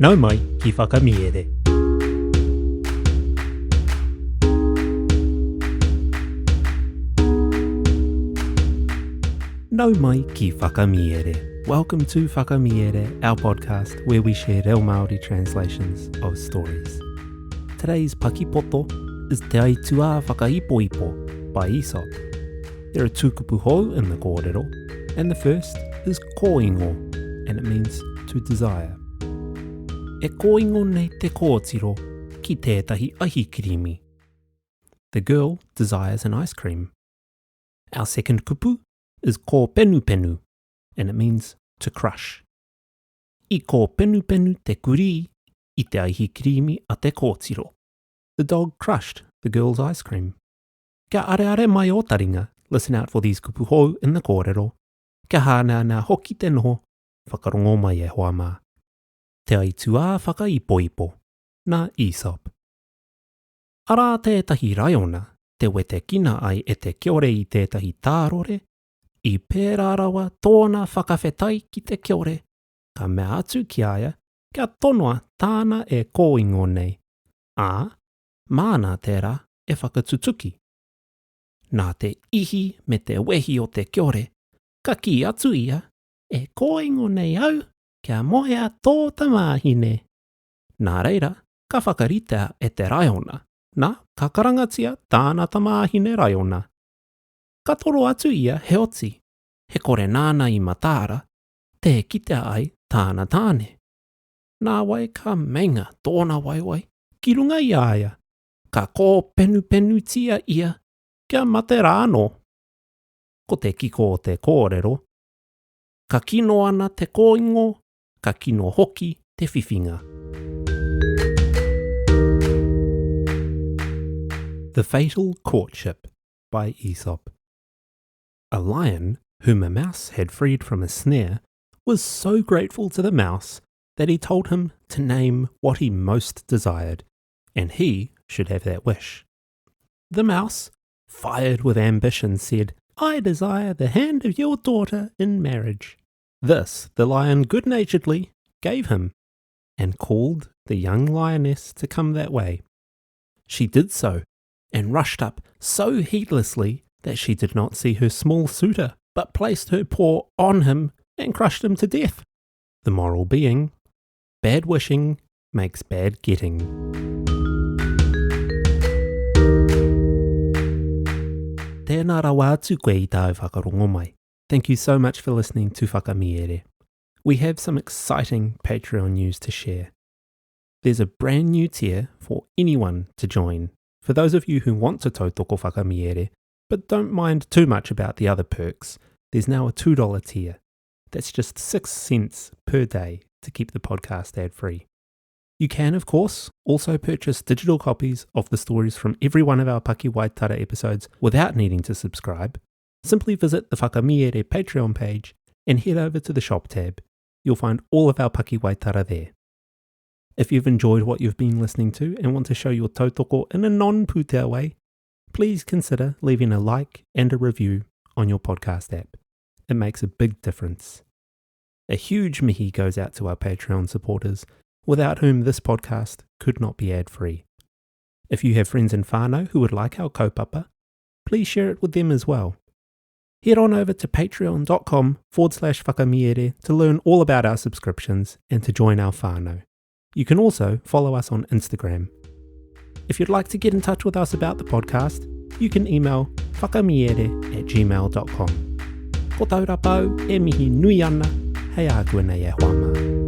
Nau mai ki Whakamiere. Nau mai ki Whakamiere. Welcome to Whakamiere, our podcast where we share reo Māori translations of stories. Today's pakipoto is Te Aituā Whakaipoipo by Aesop. There are two kupu hou in the kōrero, and the first is kōingo, and it means to desire. E kōingo nei te kōtiro ki tētahi ahi kirimi. The girl desires an ice cream. Our second kupu is kōpenupenu, and it means to crush. I kōpenupenu te kurī i te aihi kirīmi a te kōtiro. The dog crushed the girl's ice cream. Kia areare mai ō taringa, listen out for these kupu hou in the kōrero. Kia hāneanea hoki te noho, whakarongo mai e hoa mā. Te aituā whakaipoipo, nā Aesop. Arā tētahi raiona, te wetekina ai e te kiore i tētahi tārore, i pērā rawa tōna whakawhetai ki te kiore, ka mea atu ki a ia kia tonoa tāna e kōingo nei, ā, māna tērā e whakatutuki. Nā te ihi me te wehi o te kiore, ka kī atu ia, E kōingo nei au kia moea tō tamāhine. Nā reira, ka whakaritea e te raiona, nā, ka karangatia tāna tamāhine raiona. Ka toro atu ia heoti, he kore nāna i mataara, tē kitea ai tāna tāne. Nāwai ka meinga tōna waewae ki runga i a ia, ka kōpenupenutia ia kia mate rā anō. Ko te kiko o te kōrero, ka kino ana te kōingo, ka kino hoki te whiwhinga. The Fatal Courtship by Aesop. A lion, whom a mouse had freed from a snare, was so grateful to the mouse that he told him to name what he most desired, and he should have that wish. The mouse, fired with ambition, said, I desire the hand of your daughter in marriage. This the lion good naturedly gave him, and called the young lioness to come that way. She did so, and rushed up so heedlessly that she did not see her small suitor, but placed her paw on him and crushed him to death. The moral being, bad wishing makes bad getting. Tēnā rawa atu koe i tāu whakarongo mai. Thank you so much for listening to Whakamiere. We have some exciting Patreon news to share. There's a brand new tier for anyone to join. For those of you who want to tautoko Whakamiere, but don't mind too much about the other perks, there's now a $2 tier. That's just 6 cents per day to keep the podcast ad free. You can, of course, also purchase digital copies of the stories from every one of our Pakiwaitara episodes without needing to subscribe. Simply visit the Whakamiere Patreon page and head over to the shop tab. You'll find all of our Pakiwaitara there. If you've enjoyed what you've been listening to and want to show your tautoko in a non-pūtea way, please consider leaving a like and a review on your podcast app. It makes a big difference. A huge mihi goes out to our Patreon supporters, without whom this podcast could not be ad-free. If you have friends in whānau who would like our kaupapa, please share it with them as well. Head on over to patreon.com forward slash whakamiere to learn all about our subscriptions and to join our whānau. You can also follow us on Instagram. If you'd like to get in touch with us about the podcast, you can email whakamiere at gmail.com. Ko taurapau e mihi nui ana, hei ākua nei e hoa mā.